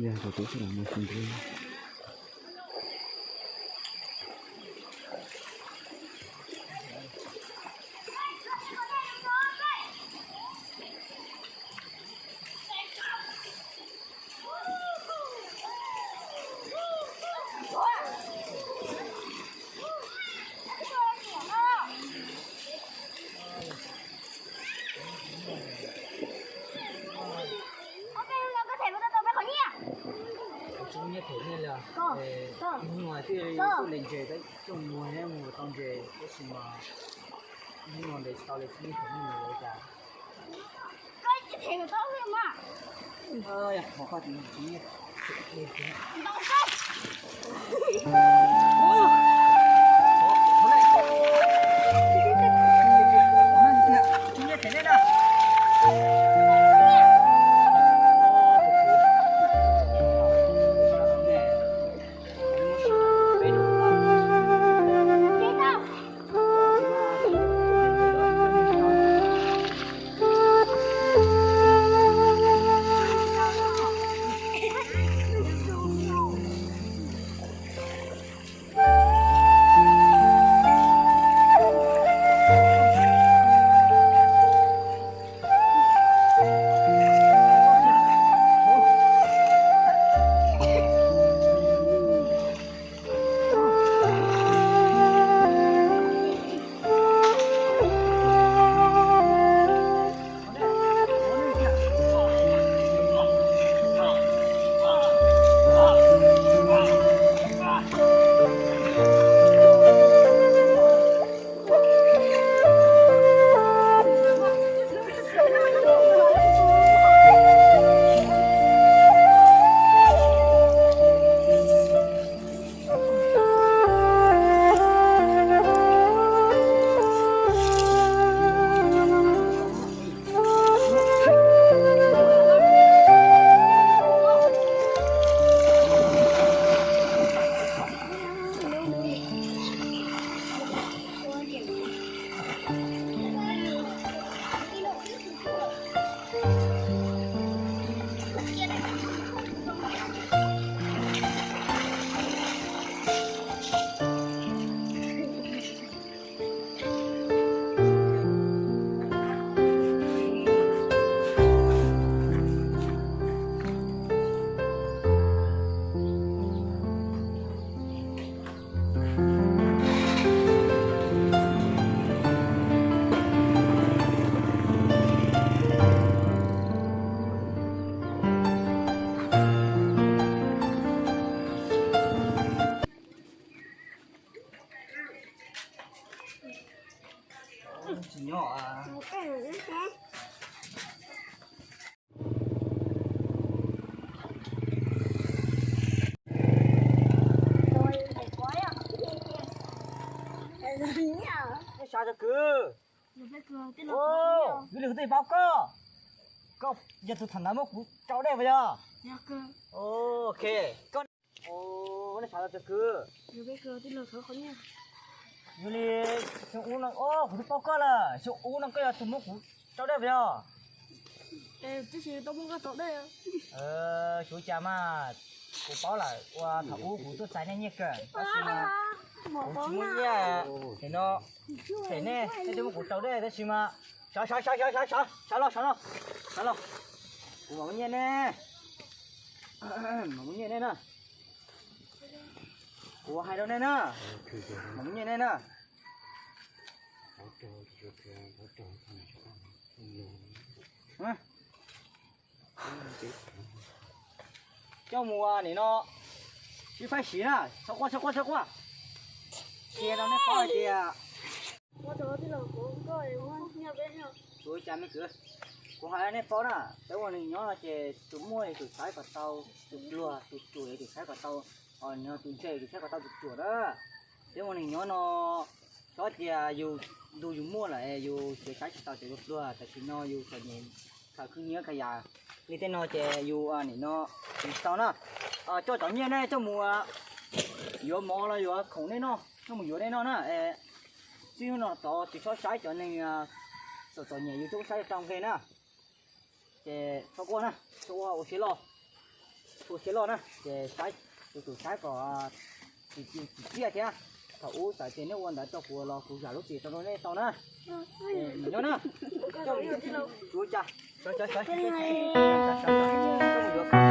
Yog tus tub sawv daws no xwb nti. Tsis muaj nyiaj them nyiaj li os. Hnub no thiaj li tuaj ntes ntses, coj mus mus tau ntses tab sis mas hnub no ntes tsis tau li, tsis muaj nyiaj them nyiaj li cas. Tsis nyob. Nej sawv daws kwv. Yog li kuv twb paub koj, koj yog tus thaum ntawd muab kuv rau dej puas yog? Ok, koj, nej sawv daws kwv. Yog li xyoo ub no, kuv twb paub koj lawm, xyoo ub no koj yog tus muab kuv rau dej puas yog? Xyov cas mas, kuv paub lawm uas thaum ub kuv tuaj txais nej nyiaj kawg tab sis mas kuv tsis muaj nyiaj, nim no them nej, nej twb muab kuv rau dej tab sis mas, sawv, sawv, sawv, sawv, sawv, sawv los, sawv los, sawv los, kuv mam muab nyiaj nej, mam muab nyiaj nej na, kuv hais rau nej na, mam muab nyiaj nej na. Coj mus ua nim no sib faib siv na, txhob quaj, txhob quaj, txhob quaj. Qhia rau nej paub hais tias, ua rau Ua cas me kwv, kuv hais nej paub na, peb ua neeg nyob no ces tus muaj yus tsum saib kom tau, tus pluag tus ruam yus tsum saib kom tau, ho nws tus ntse yus tsum saib kom tau tus ruam na. Peb ua neeg nyob no, txhob tias yus ntu yus muaj lawm yus tseem saib tsis taus cov pluag, tam sim no yus txom nyem, khaws khwv nyiab khaws yam li tej no ces yus nim no tsis tau na. Coj cov nyiaj nej coj mus yuav mov los yuav khoom nej noj, coj mus yuav nej noj na. Txij hnub no tod tsis txhob saib cov neeg txom txom nyem yus tuaj saib tau nqe na. Ces txhob quaj na, txhob quaj, ua siab loj, ua siab loj na. Ces saib, tus tus saib kom tsis tsim txiaj thiab. Thaum ub txawm tias nej ua ntawd rau kuv los kuv zam lub txim rau nej tau na. Mus nyob na. Kuv cas, yuav